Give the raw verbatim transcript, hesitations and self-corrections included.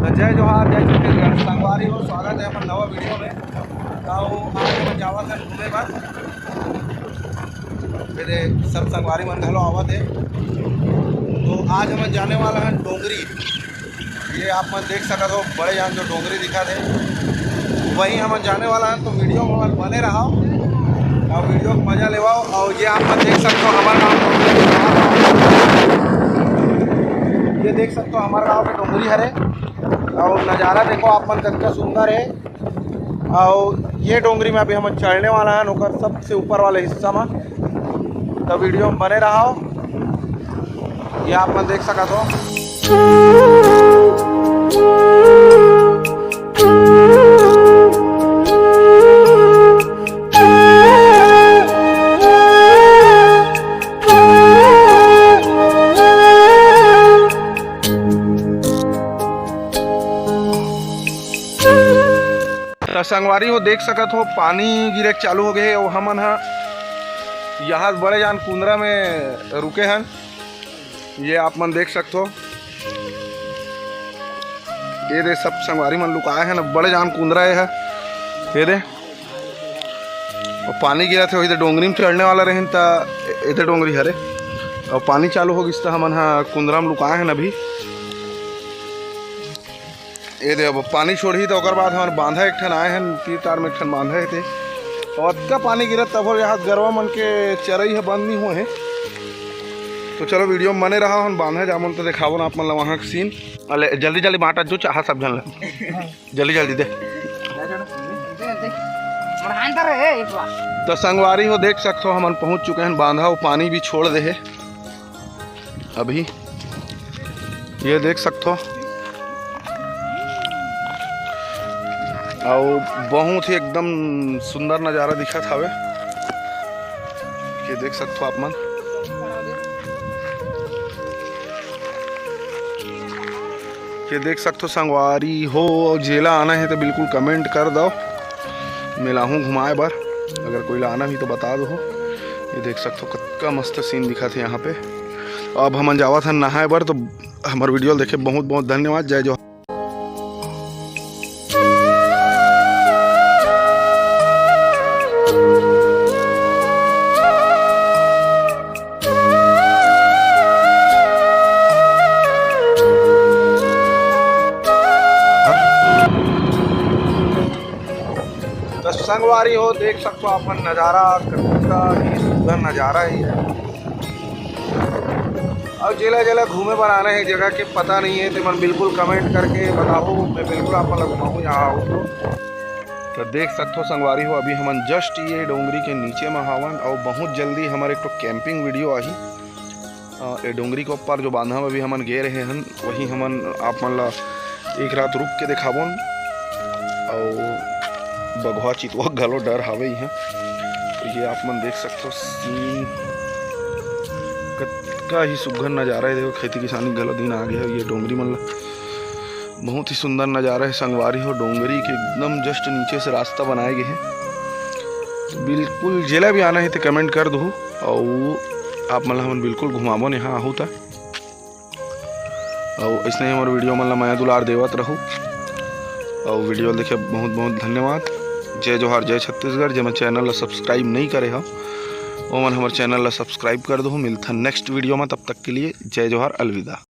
जय जोहार, जय छत्तीसगढ़। संगवारी हो, स्वागत है अपन नवा वीडियो में। तो आज हमन जावत है घूमे बर, मेरे सब संगवारी मन घलो आवत है। तो आज हमन जाने वाला है डोंगरी। ये आप मन देख सकत हो, बड़े जान जो डोंगरी दिखत है, वहीं हमन जाने वाला है। तो वीडियो में हमन बने रहो और वीडियो को मजा लेवाओ। और ये आप मन देख सकते हो हमारे गाँव, ये देख सकते हो हमारे गाँव के डोंगरी हरे। और नज़ारा देखो आप मन, कितना सुंदर है। और ये डोंगरी में अभी हम चढ़ने वाला है, ओकर सबसे ऊपर वाले हिस्सा में। तो वीडियो में बने रहो, ये आप मन देख सकत हो। त संगवारी हो, देख सकत हो, पानी गिरे के चालू हो गए हे। अउ हमन ह यहाँ बड़े जान कुंदरा में रुके हन। ये आप मन देख सकत हो, ये दे सब संगवारी मन लुकाए हैं ना, बड़े जान कुंदरा ये है। ये दे, और पानी गिरत हे, वही दे डोंगरी में चढ़ने वाला रहिन त ए दे डोंगरी हरे, और पानी चालू हो गिस त हमन ह कुंदरा में लुकाए हैं अभी। ये दे, अब पानी छोड़ही त ओकर बाद हमन बांधा एक ठन आए हन, तीर तार में एक ठन बांधा हे ते। और अतका पानी गिरत तभो यहाँ गरवा मन के चरई ह बंद नहीं हुए हे। तो चलो वीडियो में बने रहा, हम बांधा जामन तो दिखावन आप मन ला वहाँ के सीन। अले जल्दी जल्दी बांटा जो चाहा सब झन ला, जल्दी जल्दी दे। तो संगवारी हो देख सकत हो, हमन पहुँच चुके हैं बांधा, वो पानी भी छोड़ दे हे। अभी ये देख सकत हो, अउ बहुत ही एकदम सुंदर नज़ारा दिखत हवे। ये देख सकत हो आप मन, ये देख सकत हो संगवारी हो, जेला आना हे तो बिल्कुल कमेंट कर दो, मिलाहूँ घुमाए बर। अगर कोई ला आना भी तो बता दो। ये देख सकत हो कतका मस्त सीन दिखत हे यहाँ पे। अब हमन जावत हन नहाए बर, तो हमर वीडियो ल देखे बहुत बहुत धन्यवाद। जय जोहार। तो संगवारी हो देख सकत हो अपन नज़ारा, कतका ही सुंदर नज़ारा हे। अउ जेला जेला घूमे बर आना हे, जगह के पता नहीं हे, ते मन बिल्कुल कमेंट करके बताओ, मैं बिल्कुल आप मन ला घुमाऊँ यहाँ आओ तो। तो देख सकत हो संगवारी हो, अभी हमन just ये डोंगरी के नीचे में हावन, अउ बहुत जल्दी हमर एक ठो कैंपिंग वीडियो आही। अ, ये डोंगरी के ऊपर जो बांधा में अभी हमन गे रहे हन, वही हमन आप मन ला एक रात रुक के देखाबोन। अउ बघवा चितवा घलो डर हावे इहाँ। तो ये आप मन देख सकत हो सीन, कतका ही सुघर नज़ारा हे। देखो खेती किसानी घलो दिन आ गया हे। ये डोंगरी मन ला बहुत ही सुंदर नज़ारा हे संगवारी हो। डोंगरी के एकदम just नीचे से रास्ता बनाए गए हे। तो बिल्कुल जेला भी आना हे तो कमेंट कर दो, अउ आप मन ला हमन बिल्कुल घुमाबोन यहाँ आहू त। अउ अइसने ही हमर वीडियो मन ला मया दुलार देवत रहू। अउ वीडियो देखे बहुत बहुत धन्यवाद। जय जोहार, जय छत्तीसगढ़। जेमन चैनल ला सब्सक्राइब नहीं करे हो, ओमन हमर चैनल ला सब्सक्राइब कर दो। मिलथन नेक्स्ट वीडियो में, तब तक के लिए जय जोहार, अलविदा।